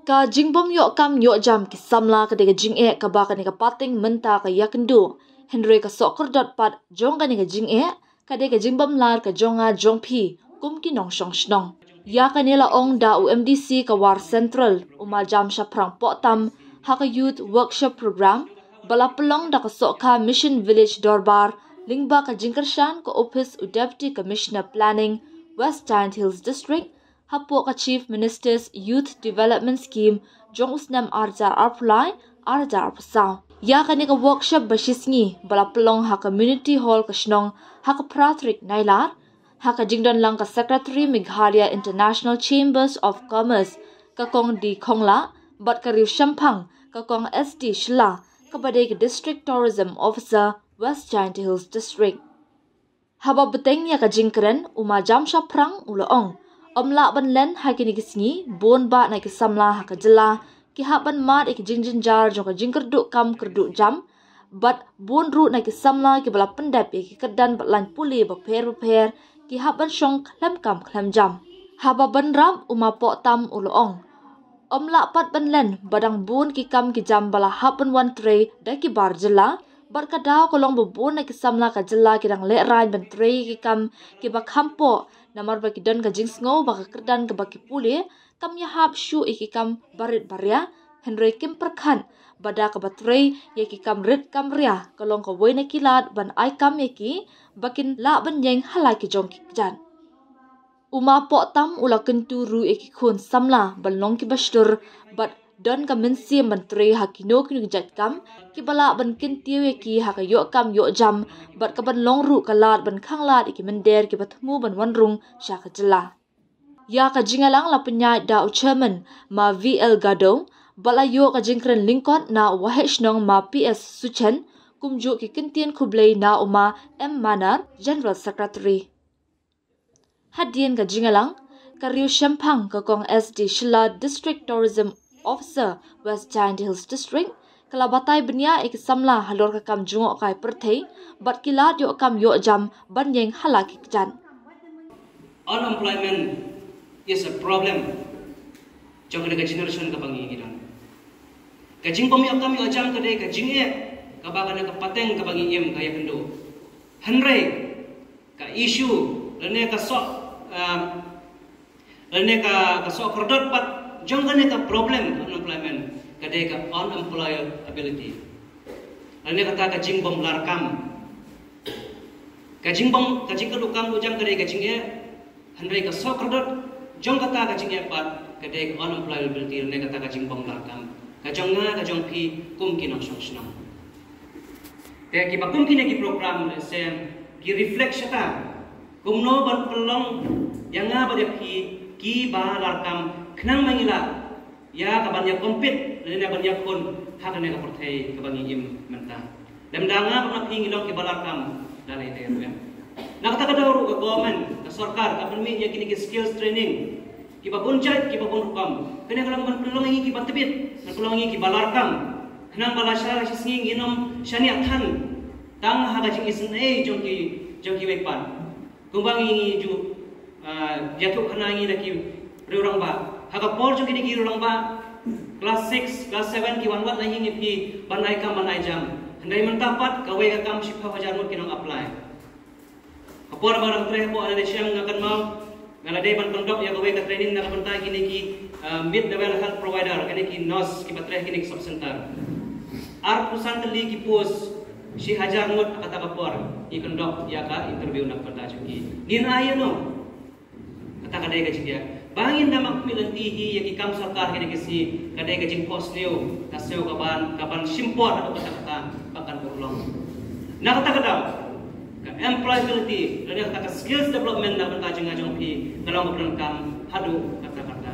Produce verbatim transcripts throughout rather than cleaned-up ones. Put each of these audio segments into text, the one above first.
Ka jingbym ïoh kam ïoh jam ki samla ka dei ka jingeh kaba kane ka pateng mynta ka ïakynduh. Hynrei ka sohkyrdot pat jong kane ka jingeh ka dei ka jingbym lar ka jong nga jong phi kum ki nongshong shnong. Ïa kane la ong da u M D C ka War Central, u Ma Jamshaphrang Pohtam, ha ka Youth Workshop Program ba la pynlong da ka Sohkha Mission Village Dorbar lyngba ka jingkyrshan ka ophis u Deputy Commissioner Planning, West Jaintia Hills District, hapoh ka Chief Minister's Youth Development Scheme jong u snem ar hajar arphew lai, ar hajar arphew saw. Ïa kane ka workshop ba shisngi ba la pynlong ha Community Hall ka shnong ha ka phra tarik Nailar, ha ka jingdon lang ka Secretary Meghalaya International Chambers of Commerce, ka Kong D Khongla, bad ka riew shemphang, ka Kong S D Shylla, kaba dei ka District Tourism Officer, West Jaintia Hills District. Haba bteng ïa ka jingkren, u Ma Jamshaphrang u la ong, ym lah ban len ha kine ki sngi, bun bah na ki samla ha ka jylla ki hap ban mad ïa ki jingjynjar jong ka jingkyrduh kam kyrduh jam, bad bun ruh na ki samla kiba la pyndep ïa ki kyrdan bad lain pule bapher bapher ki hap ban shong khlem kam khlem jam. Haba bynrap, u Ma Pohtam u la ong, ym lah pat ban len ba dang bun ki kam ki jam ba la hap ban wan trei da ki bar jylla, bad ka daw ka long ba bun na ki samla ka jylla ki dang lehraiñ ban trei ïa ki kam kiba kham poh, namar ba ki don ka jingsngew ba ka kyrdan kaba ki pule kam ïahap shuh ïa ki kam barit baria, hynrei kim pyrkhat ba da kaba trei ïa ki kam rit kam ria ka long kawei na ki lad ban ai kam ïa ki ba kin lah ban ïeng ha la ki jong ki kjat. U Ma Pohtam u la kyntu ruh ïa ki khun samla ban long kiba shlur bad don ka mynsiem ban trei ha kino kino ki jait kam kiba lah ban kyntiew ïa ki ha ka ïoh kam ïoh jam, bad ka ban long ruh ka lad ban khanglad ïa ki mynder kiba thmu ban wan rung sha ka jylla. Ïa ka jingïalang la pynïaid da u Chairman, Ma V L Gado, bad la ïoh ka jingkren lyngkot na u Waheh Shnong, Ma P S Suchen, kumjuh ki kyntien khublei na u Ma M Manar, General Secretary. Hadien ka jingïalang, ka riew shemphang, ka Kong S D Shylla, District Tourism Officer, West Jaintia Hills District, ka la batai bniah ïa ki samla halor ka kam jngohkai pyrthei bad ki lad ïoh kam ïoh jam ban ïeng ha la ki kjat. Unemployment is a problem jong kane ka generation kaba ngi ngi don. Ka jingbym ïoh kam ïoh jam ka dei ka jingeh kaba kane ka pateng kaba ngi im ka ïakynduh. Hynrei ka issue lane ka soh, um, lane ka, ka sohkyrdot pat jong kane ka problem unemployment ka dei ka unemployability. Lane kata ka jingbym lar kam. Ka jingbym, ka jingkyrduh kam kyrduh jam ka dei ka jingeh, hynrei ka sohkyrdot jong kata ka jingeh pat ka dei ka unemployability, lane kata ka jingbym lar kam ka jong nga ka jong phi kum ki nongshong shnong. Te kiba kum kine ki program lehse ki reflect shata kumno ban pynlong ïa nga bad ïa phi kiba lar kam khnang ba ngi lah ïa kaban ïa compete lane ban ïakhun ha kane ka pyrthei kaba ngi im mynta. Lymda nga bad nga phi ngi long kiba lar kam da lei lei ruh em. Na kata ka daw ruh ka government, ka sorkar ka pynmih ïa kine ki skills training kiba bun jait kiba bun rukom. Kane ka long ban pynlong ïa ngi kiba tbit, ban pynlong ïa ngi kiba lar kam. Khnang ba lashai lashisngi ngin ym shaniah than tang ha ka jingisynei jong ki, jong kiwei pat. Kumba ngi, ngi ju, ah, ïathuh khana ngi da ki riew rangbah. Ha ka por jong kine ki riew rangbah, class six, class seven ki wan wad na ïing ïa phi ban ai kam ban ai jam. Hynrei mynta pat kawei ka kam shiphew hajar ngut ki nong apply. Ka por ba dang trei hapoh N H M nga kynmaw nga la dei ban pyndok ïa kawei ka training na ka bynta kine ki, ah, mid level health provider, kine ki nurse kiba trei kine ki sub center. Arphew san tylli ki post, shi hajar ngut ha kata ka por ngi kyndok ïa ka interview na ka bynta jong ki. Ngin ai ïano? Kata ka dei ka jingeh. Ba ngin da map mih lynti hi ïa ki kam sorkar kine ki sngi ka dei ka jingphohsniew ka siew kaban, kaban shim por haduh katta katta ba kan urlong. Na kata ka daw ka employability lane kata ka skills development na ka bynta jong nga jong phi ka long kaba donkam haduh katta katta.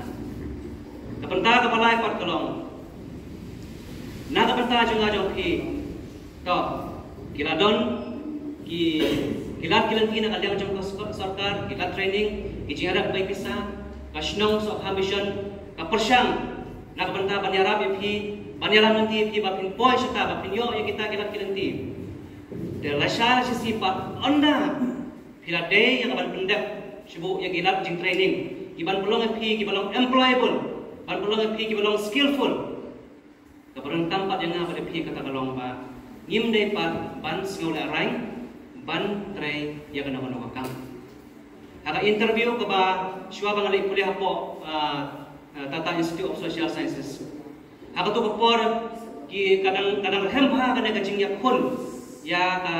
Ka bynta kaba lai pat ka long na ka bynta jong nga jong phi. To, ki la don ki, ki lad ki lynti na ka liang jong ka sor-, sorkar, ki lad training, ki jingïarap bai pisa, ka shnong Sohkha Mission ka pyrshang na ka bynta ban ïarap ïa phi, ban ïalam lynti ïa phi ba phin poi shata, ba phin ïoh ïa kita ki lad ki lynti. Te lashai lashisngi pat ynda phi la dei ïa kaban pyndep shibun ïa ki lad jingtraining kiban pynlong ïa phi kiban long employable. ban pynlong ïa phi kiba long skillful. Kaba donkam pat ïa nga bad ïa phi kata ka long ba ngim dei pat ban sngewlehraiñ ban trei ïa kano kano ka kam. Ha ka interview kaba shuwa ba nga leit pule hapoh, ah, ah, Tata Institute of Social Sciences, ha kato ka por ki ka dang, ka dang rhem bha kane ka jingïakhun ïa ka,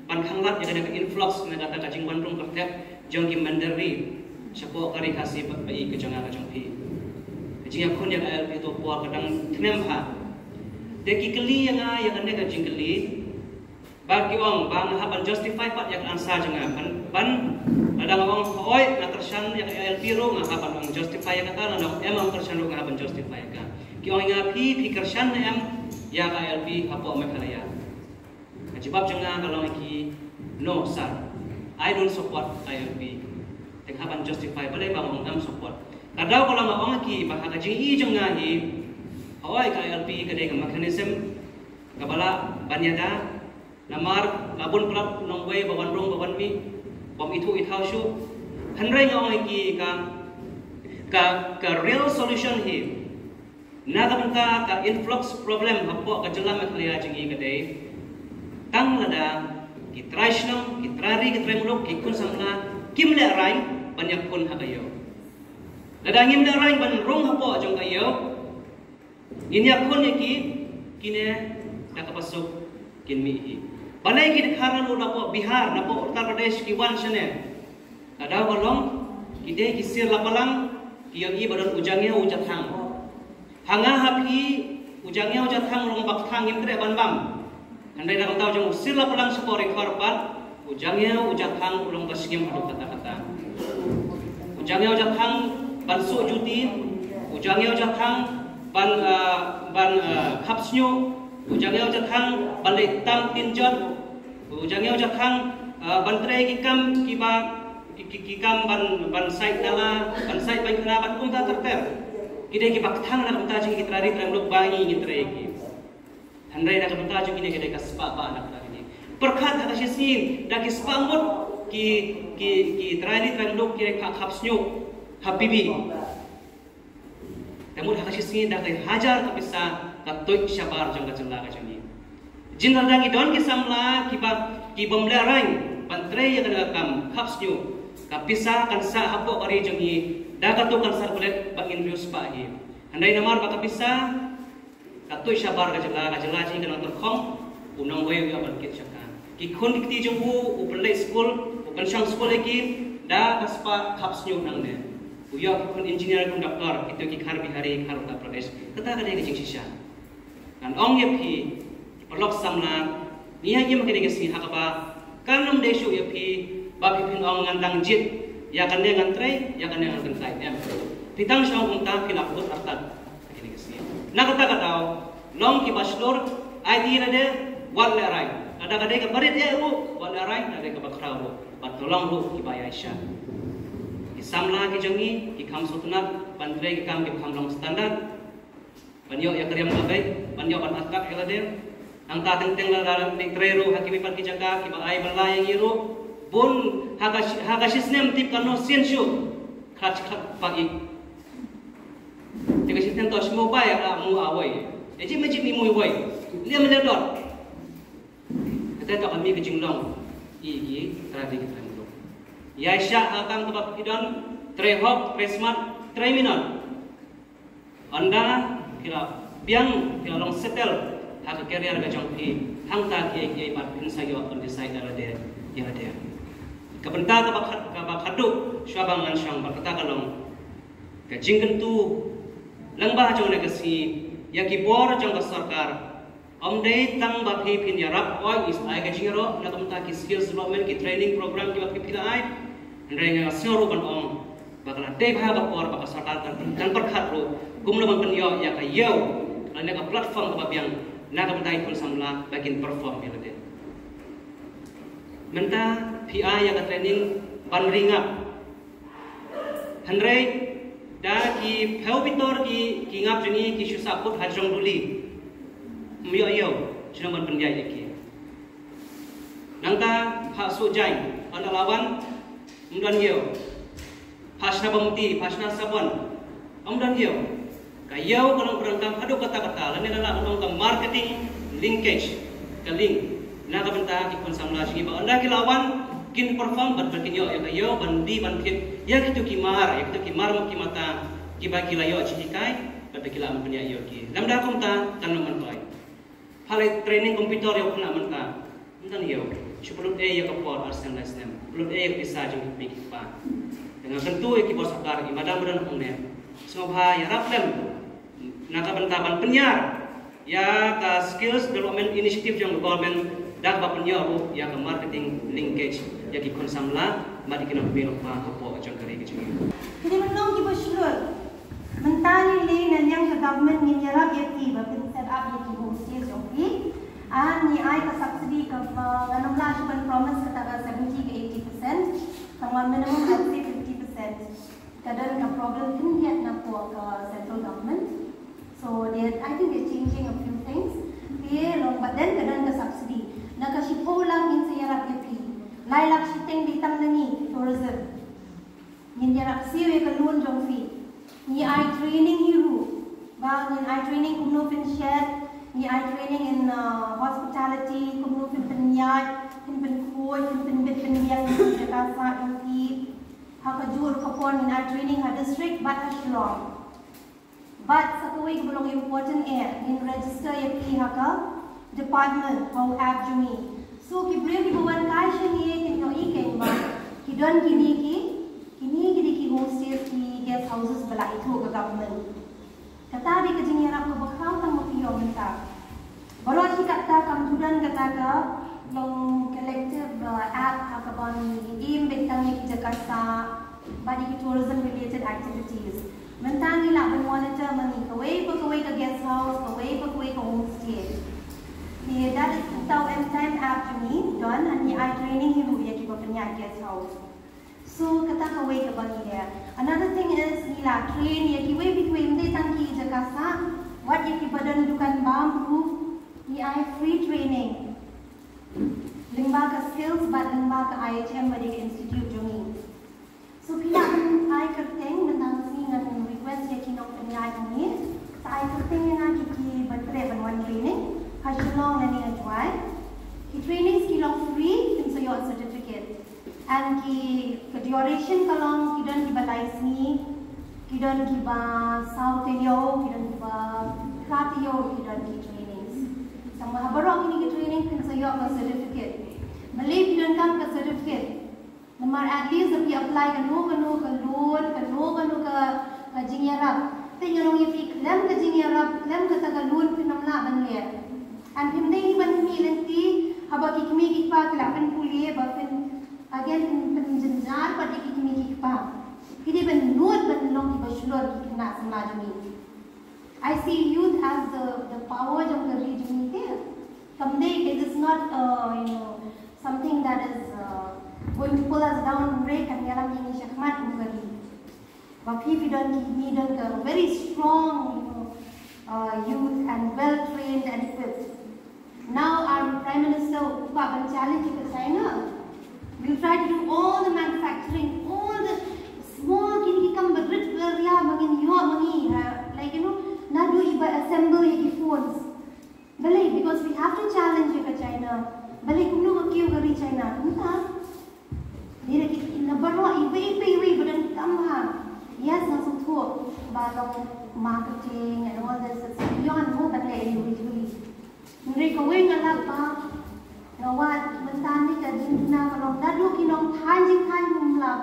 ban khanglad ïa kane ka influx, kane kata ka jingwan rung kyrtep jong ki mynder ri shapoh ka ri Khasi bad ba i ka jong nga ka jong phi. Ka jingïakhun ïa ka I L P kato ka por ka dang rhem bha. Te ki kylli ïa nga ïa kane ka jingkylli, ba ki ong ba nga hap ban justify pat ïa ka answer jong nga. Ban, ban, lada nga ong hooid nga kyrshan ïa ka I L P ruh nga hap ban ong justify ïa kata, lada nga ong em, nga kyrshan ruh nga hap ban justify ïa ka. Ki ong ïa nga, phi, phi kyrshan ne em ïa ka I L P hapoh Meghalaya? Ka jubab jong nga ka long ïa ki, no sir, I don't support I L P. Te nga hap ban justify balei ba nga ong ngam support. Ka daw ka long nga ong ïa ki ba ha ka jingïohi jong nga hi, hooid ka I L P ka dei ka mechanism kaba lah ban ïada, namar la bun palat u nongwei ba wan rung ba wan mih, bym ithuh ithaw shuh. Hynrei nga ong ïa ki, ka, ka, ka real solution hi na ka bynta ka influx problem hapoh ka jylla Meghalaya jong ngi ka dei tang lada ki trai shnong, ki trai ri, ki trai muluk, ki khun samla kim lehraiñ ban ïakhun ha ka ïew. Lada ngim lehraiñ ban rung hapoh jong ka ïew, ngin ïakhun ïa ki, kine da kaba suk kin mih hi. Balei ki dkhar naduh napoh Bihar, napoh Uttar Pradesh ki wan shane? Ka daw ka long ki dei ki sir lapalang, ki ïohi ba don u jangïaw u jathang. Ha nga ha phi u jangïaw u jathang u long ba kthang, ngim treh ban bam. Hynrei na ka bynta jong u sir lapalang shapoh ri khor pat, u jangïaw u jathang u long ba sngim haduh katta katta. U jangïaw u jathang ban suh juti, u jangïaw u jathang ban, ah, ban, ah, khap shñiuh, u jangïaw u jathang ban leit tam tin jot, u jangïaw u jathang, ah, ban trei ki kam kiba, ki, ki, ki kam ban, ban sait nala, ban sait beiñ khana, ban kumta ter ter. Ki dei kiba kthang na ka bynta jong ki trai ri trai muluk ba ngi ngin trei ïa ki. Hynrei na ka bynta jong kine ki dei ka spah bah na ka bynta jong kine. Pyrkhat ha ka shisien da ki spah ngut ki, ki, ki trai ri trai muluk ki dei khap, khap shñiuh ha B B. Te mut ha ka shisien da ki hajar ka pisa ka tuid shabar jong ka jylla ka jong ngi. Jin lada ngi don ki samla kiba, ki bym lehraiñ ban trei ïa kane ka kam khap shñiuh, ka pisa kan sah hapoh ka ri jong ngi da kato kan circulate ba ngin riewspah hi. Hynrei namar ba ka pisa ka tuid shabar ka jylla, ka jylla jong ngi ka nang tyrkhong, u nongwei u ïoh ban kit jaka. Ki khun ki kti jong u, u pynleit skul, u pynshong skul ïa ki da ka spah khap shñiuh nangne. U ïoh ki khun engineer, khun doctor, kito ki khar Bihari, khar Uttar Pradesh. Kata ka dei ka jingshisha. Ngan ong ïa phi ki paralok samla, ngi ïa im ha kine ki sngi ha kaba kan ym dei shuh ïa phi ba phi phin ong ngan dang jied, ïa kane ngan trei, ïa kane ngan kyntait, em. Phi dang shong kumta phi la kut artat ha kine ki sngi. Na kata ka daw long kiba shlur, aiti lade wat lehraiñ. Lada ka dei kaba rit eh ruh wat lehraiñ, lada ka dei kaba khraw ruh, bad to long ruh kiba ïaishah. Ki samla ki jong ngi ki kham sngewtynnat ban trei ki kam kiba kham long standard, ban ïoh ïa ka riam ka beit, ban ïoh ban artat ïa lade. Nangta teng teng lada leit trei ruh ha kiwei pat ki jaka kiba ai bylla ïa ngi ruh, bun ha ka shi, ha ka shisnem tip katno sien shuh, khlad khlad pang ïa. Te ka shisnem to shim mobile, ah, mu awei. Ejim ejim i mu iwei. Liam liam dot. Kata to kami ka jinglong ïa ki trai ri ki trai muluk. Ïaishah ha ka kam kaba phi don, trei hok, trei smat, trei minot. Ynda phi la biang, phi la long settle ha ka career ka jong phi, hangta kiei kiei pat phin sa ïoh ban decide ïa lade, ïa lade. Ka bynta kaba khad, kaba khadduh shuwa ba ngan shong bad kata ka long ka jingkyntu lyngba jong kane ka sngi ïa ki bor jong ka sorkar. Ym dei tang ba phi phin ïarap, oi, is ai ka jingïaroh na ka bynta ki skills development, ki training program kiba phi phi la ai. Hynrei nga sngew ruh ban ong ba ka la dei bha ka por ba ka sorkar kan, kan pyrkhat ruh kumno ban pynïoh ïa ka ïew lane ka platform kaba biang na ka bynta ki khun samla ba kin perform ïa lade. Mynta phi ai ïa ka training ban ri ngap. Hynrei da ki phew bitor ki, ki ngap jong ngi ki shu sah kut ha jrong duli. Ym ïoh ïew shuh ban pynïaid ïa ki. Nangta ha Suh Jaiñ, ynda la wan ym don ïew. Ha Shna Bymti, ha Shna Sabon, Ym don ïew. Ka ïew ka long pyrshang kam haduh katta katta, lane la lah ban ong ka marketing linkage, ka link na ka bynta ki khun samla jong ngi ba ynda ki la wan kin perform bad ba kin ïoh ïa ka ïew ban die ban thied ïa kito ki mar, ïa kito ki mar ki mata kiba ki la ïoh jinghikai bad ba ki la ban pynïaid ïa ki. Lymda kumta kan long myntoi. Pha leit training computer ïa u khynnah mynta. Ym don ïew. Shu pynlut ei ïa ka por ar snem lai snem. Pynlut ei ïa ka pisa jong ki kmie ki kpa. Te nga kyntu ïa ki bor sorkar, i madam ba don hangne, sngewbha ïarap lem na ka bynta ban pynïar ïa ka skills development initiative jong ka government, da kaba pynïoh ruh ïa ka marketing linkage ïa ki khun samla bad ïa ki nongkmie nongkpa hapoh jong ka ri ka jong ngi. Ki dei ban long kiba shlur. Mynta ngi leh na liang ka government, ngin ïarap ïa phi ba phin set up ïa ki homestay jong phi. Ar, ngi ai ka subsidy kaba ngan ym lah shuh ban promise kata ka seventy ka eighty percent. Tangba minimum, I'd say, fifty percent. Ka don ka problem khyndiat na poh ka central government. So they, I think they're changing a few things. Te long, but then ka don ka subsidy. Na ka shiphew lak ngin sa ïarap ïa phi. Lai lak shiteng dei tang na ngi, tourism. Ngin ïarap siew ïa ka loan jong phi. Ngi ai training hi ruh. Ba ngin ai training kumno phin shet. Ngi ai training in, uh, hospitality, kumno phin pynïaid, phin pynkhuid, phin pynbit pynbiang ïa ka jaka sah jong phi. Ha kajuh ka por ngin ai training ha district bad ha Shillong. Bad sa kawei kaba long important eh, ngin register ïa phi ha ka department, ha u app jong ngi. So ki briew kiba wan kai sha ngi kin ïohi kein ba ki don kine ki, kine ki dei ki homestays, ki guest houses ba la ithuh ka government. Kata dei ka jingïarap kaba khraw tang ba phi ïoh mynta. Baroh shi katta kam ju don kata ka long collective, uh, app ha kaba ngi im beit tang ïa ki jaka sah bad ïa ki tourism related activities. Mynta ngi lah ban monitor ma ngi kawei pa kawei ka guest house, kawei pa kawei ka homestay. Te da dei uta u M Time app jong ngi, don, ngi ai training hi ruh ïa kiba pynïaid guest house. So kata kawei kaba ngi leh. Another thing is ngi la train ïa kiwei pa kiwei, ym dei tang ki jaka sah, wat ïa kiba don dukan bam ruh ngi ai free training lyngba ka skills bad lyngba ka I H M ba dei ka institute jong ngi. So phi lah ban ai kyrteng, mynta ka sngi ngan request ïa ki nongpynïaid jong ngi, sa ai kyrteng ïa nga ki kiba treh ban wan training ha Shillong lane ha Jowai. Ki trainings ki long free, kin sa ïoh certificate. And ki, ka duration ka long, ki don kiba lai sngi, ki don kiba saw taïew, ki don kiba phra taïew, ki don ki trainings. Tangba ha baroh kine ki training phin sa ïoh ka certificate. Balei phi donkam ka certificate? Namar at least da phi apply kano kano ka loan, kano kano ka, ka jingïarap, te ngan ong ïa phi, khlem ka jingïarap, khlem kata ka loan phin ym lah ban leh. And phim dei hi ban khmih lynti haba ki kmie ki kpa ki la pynpule ba phin, again, phin, pynjynjar pat ïa ki kmie ki kpa. Phi dei ban nud ban long kiba shlur ki khynnah samla jong ngi. I see youth as the, the power jong ka ri jong ngi te. Kam dei, it is not, uh, you know, something that is, uh, going to pull us down, re kan ïalam ïa ngi shakhmat kum ka ri. Ba phi phi don ki, ngi don ka very strong, you know, uh, youth and well trained and equipped. Now our Prime Minister u kwah ban challenge ïa ka China. We'll try to do all the manufacturing, all the small kine ki kam barit baria ba ngin ïoh ma ngi, ha, like, you know, naduh i ba assemble ïa ki phones. Balei, because we have to challenge ïa ka China. Balei kumno ka kiew ka ri China? Mynta. Ngi da ki na baroh iwei pa iwei ba donkam ha. Yes, nga sngewthuh ba long marketing and all this, it's beyond mo ban leh individually. Hynrei kawei nga lap ba nga wad mynta ne ka jingkina ka long naduh ki nongthaiñ jingthaiñ hum lap.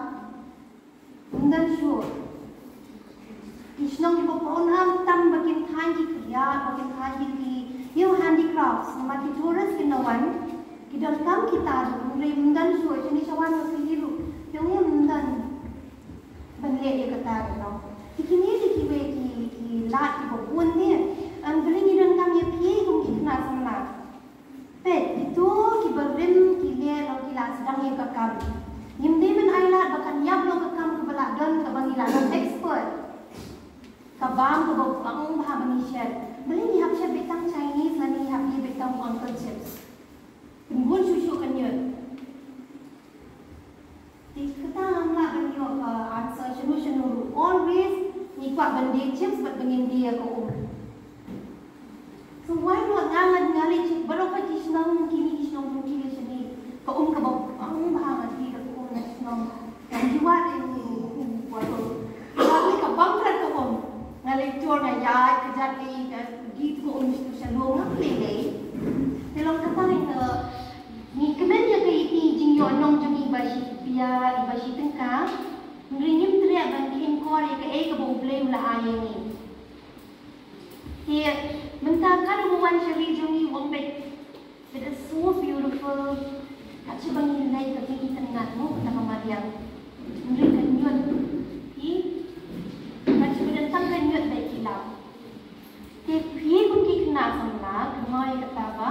Ym don shuh. Ki shnong kiba pawnam tam ba kin thaiñ ki khriat, ba kin thaiñ ki, ki, you know, handicrafts. Namar ki tourist kin da wan, ki donkam kita ruh, hynrei ym don shuh, shane sha wan ka kylli ruh. Ki ong ïa ym don ban leh ïa kata ruh. Te kine dei kiwei ki, ki lad kiba bun ne. Balei ngi donkam ïa phi kum ki khynnah samla. Peit, kito kiba rim ki leh long ki la sdang ïa ka kam. Ngim dei ban ailad ba kan ïap long ka kam kaba la don kaba ngi la long expert. Ka bam kaba bang bha ba ngi shet. Balei ngi hap shet beit tang Chinese lane ngi hap ïa beit tang Uncle Chips? Pynbun shuh shuh kan ïoh. Te kata ngam lah ban ïoh ka answer shano shano ruh. Always ngi Kwah ban die chips bad ban die ïa ka um. So why not nga nga nga leh chips baroh ka ki shnong kine ki shnong jong ki leh shane. Ka um kaba bang bha nga die ka um na shnong. Nga die wat ïa u um. Wat ïa ka bang krat ka um. Nga leh tur nga ïaid ka jaka ka die ka um sha sha lum nga leh leh. Te long kata leh ka ngi kmen ïa ka ïa ki jingïoh nong jong ngi ba shi pia ba shi tyngka. Hynrei ngim treh ban kheiñ kor ïa kaei kaba U Blei u la ai ïa ngi. Te mynta ka dang wan sha ri jong ngi u ong bad, it is so beautiful. Kat shaba ngi leit ka ngi tyngnat mo kata ka mariang. Hynrei ka ñiut. Te kat shaba dang tang ka ñiut bad ki lap. Te phi kum ki khynnah samla kynmaw ïa kata ba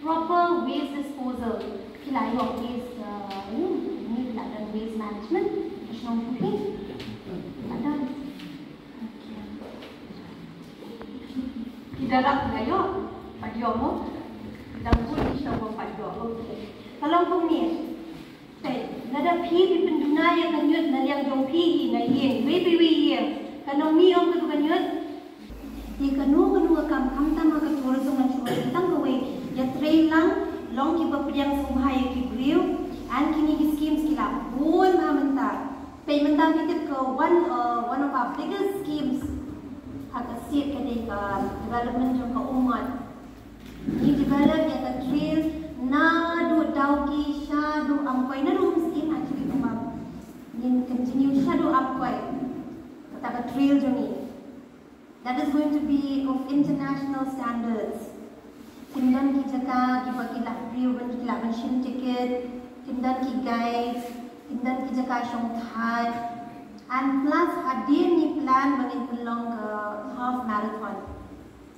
proper waste disposal. Phi la ïoh waste, uh, you know, phi la don waste management. Ka shnong phi la don. Okay. Ki da rap phi la ïoh. Pat ïoh mo. Ki da bun ki shnong pat ïoh. Okay. Ka long kumne. Te lada phi phi pynduna ïa ka ñiut na liang jong phi hi na ïing, wei pa wei ïing, ka nongmih ong katu ka ñiut. Te kano kano ka kam, khamtam ha ka tourism lane shuwa, tang kawei, ïatrei lang, long kiba pdiang sngewbha ïa ki briew. And kine ki schemes ki la bun bha mynta. Peit mynta phi tip ka one, uh, one of our biggest schemes ha ka state ka dei ka development jong ka Umngot. Ngi develop ïa ka trail naduh Dawki shaduh Amkoi, naduh Umsyiem actually, kumba ngin continue shaduh Amkoi. Kata ka trail jong ngi. That is going to be of international standards. Kin don ki jaka kiba ki lah briew ban, ki lah ban shim ticket, kin don ki guides, kin don ki jaka shongthait. And plus hadien ngi plan ba ngin pynlong ka half marathon.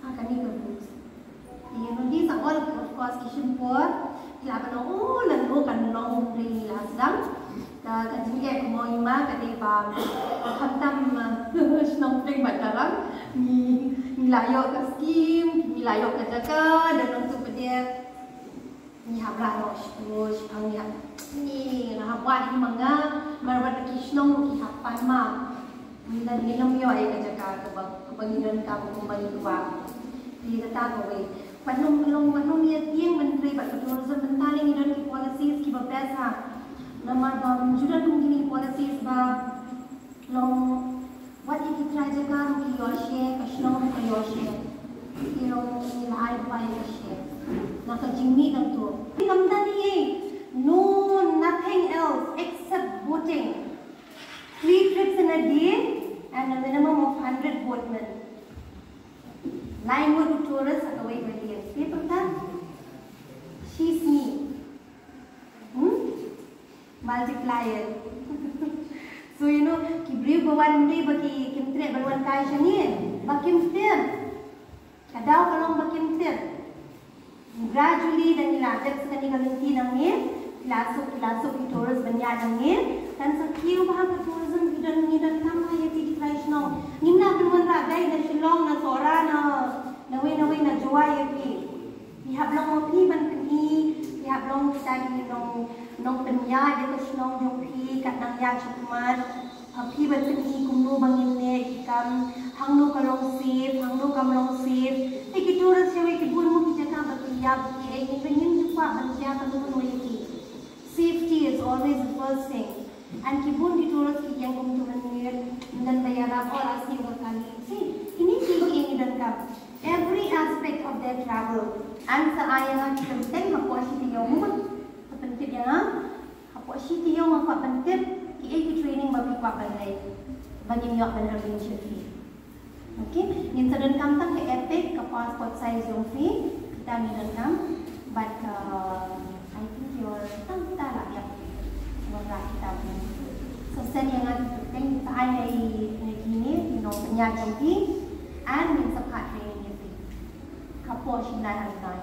Ha kane ka route. Ïa, these are all, of course, ki shim por. Ki lah ban ong, oh, lano kan long, hynrei ngi la sdang. Ka, ka jingeh ka mong i ma ka dei ba khamtam, uh, shnong pdeng bad ka rang. Ngi, ngi la ïoh ka scheme, ngi la ïoh ka jaka, don nongtuh pdeng. Ngi hap rah noh shuh, shuh ngi hap. Ngi hap wad hi ma nga, mar wat ki shnong ruh ki hap pan ma. Ngi la, ngi lam ïoh ïa ka jaka kaba, kaba ngi donkam kumba ngi kwah. Ïa kata kawei. Pat num long, pat num ïa tieng ban trei bad ka tourism, mynta ngi don ki policies kiba best ha. Namar ba ju don kum kine ki policies ba long wat ïa ki trai jaka ruh ki ïoh share, ka shnong ruh ka ïoh share. Ki long ngi la ai ba ïa ka share na ka jingmih nangto. Kam don ei, no, nothing else except boating. Three trips in a day and a minimum of hundred boatmen. Lai ngut u tourist ha kawei ka liang. Te pyrta shi sngi. Hmm? Multiplier. So, you know, ki briew ba wan ym dei ba ki, kim treh ban wan kai sha ngi, ba kim tip. Ka daw ka long ba kim tip. Gradually, da ngi la dep sa kane ka lynti na ngi, ki la suk, ki la suk ki tourist ban ïaid na ngi. Kan sa kiew bha ka tourism, ki don, ngi donkam ha ïa ki trai shnong. Ngim lah ban wanrah guide na Shillong, na Sohra, na, na wei na wei na Jowai ïa ki. Ki hap long ma phi ban pyni, ki hap long kita ki nong, nongpynïaid ïa ka shnong jong phi, kat nang ïaid shakhmat. Ha phi ban pyni kumno ba ngin leh ki kam, hangno ka long safe, hangno kam long safe. Te ki tourist shawei ki bun mo ki jaka ba ki ïap ki ei, ngin ba ngin ju kwah ban jia kano kano ïa ki. Safety is always the first thing. And ki bun ki tourist ki ïeng kum tu mynmiet, ym don ba ïarap, oh la sniew ka kali. See, kine ki ïeng ki donkam. Every aspect of their travel. An sa ai ïa nga ki kyntien hapoh shi taïew mo. Ka pyntip ïa nga. Hapoh shi taïew nga kwah pyntip kiei ki training ba phi kwah ban leh. Ba ngin ïoh ban arrange ïa phi. Okay, ngin sa donkam tang ka EPIC, ka passport size jong phi, kita ngi donkam, bad ka, I think your, tang kita lah ïa. Wanrah kita phi. So send ïa nga ki kyntien, sa ai ïa i, ïa kine ki nongpynïaid jong phi, and ngin sa phah training ïa phi. Hapoh shi bnai ar bnai.